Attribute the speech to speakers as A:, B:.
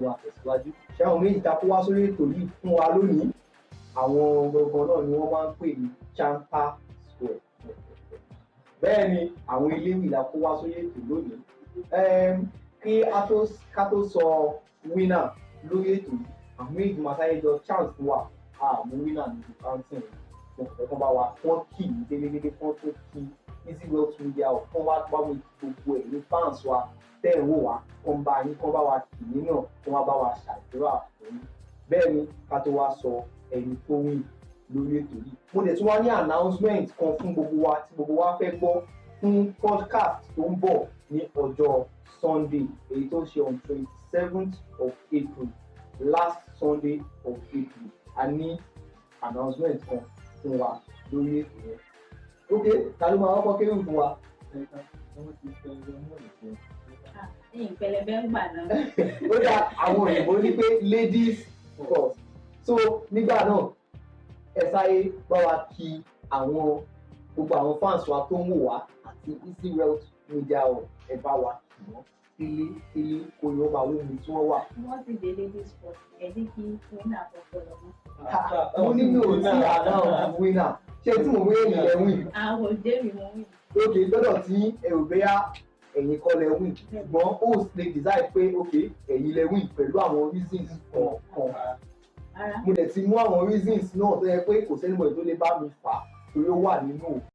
A: Wa tẹ̀síwájú. Ṣé àwọn méjì ta kó wá sórí ètò yìí fún wa lónìí, àwọn gangan náà ni wọ́n máa ń pè ní Champa Square. Bẹ́ẹ̀ ni, àwọn eléwì la kó wá sórí ètò lónìí. Kí a tó ká tó sọ winner lórí ètò yìí, àwọn méjì máa sáré jọ chant fún wa. Àmú winner ní counting, mo fẹ́ kán bá wa wọ́n kì í délédélé kán tó kí Easy Wealth Media ọ̀ kán wá bá mi gbogbo ẹ̀ ní fans wa tẹ́ ẹ̀ ń wò wá, kán bá yín, kán bá wa kì í náà, kán wá bá wa ṣàdúrà fún yín. Bẹ́ẹ̀ ni, ká tó wá sọ ẹni tó win lórí ètò yìí, mo dẹ̀ tún wá ní announcement kan fún gbogbo wa tí gbogbo wa fẹ́ gbọ́ fún podcast tó ń bọ̀ ní ọjọ́ Sunday, èyí tó ṣe on 27th of April, last Sunday of April. A ní announcement kan fún wa lórí ètò yẹn. Ok, ta ló máa kọ́kọ́ kéwì fún wa?
B: Ẹ̀yìn pẹlẹbẹ ń gbà náà.
A: Ó dá àwọn òyìnbó ní pé ladies first, so nígbà náà, ẹ sáré bá wa kí àwọn gbogbo àwọn fans wa tó ń wò wá àti Easy Wealth Media Hub. Ẹ bá wa kí wọ́n sílé sílé kó yóò máa wú mi tí wọ́n wà.
B: Wọ́n sì dé ladies first, ẹ jẹ́ kí winner kọ́kọ́ lọ mọ́.
A: Mo ní mi ò tí announce winner. Ṣé tí mo wé ẹ̀yìn lẹ win?
B: Àwọn òjé mi mo win.
A: Ok, lọ́dọ̀ tí ẹ ò bẹ́yà ẹ̀yin kọ́ lẹ win, ṣùgbọ́n host lè decide pé ok, ẹ̀yin lẹ win pẹ̀lú àwọn reasons kọ̀ọ̀kan.
B: Rárá.
A: Mo dẹ̀ ti mú àwọn reasons náà tó yẹ pé kò sẹ́ni tó lè bá mi fà á torí ó wà nínú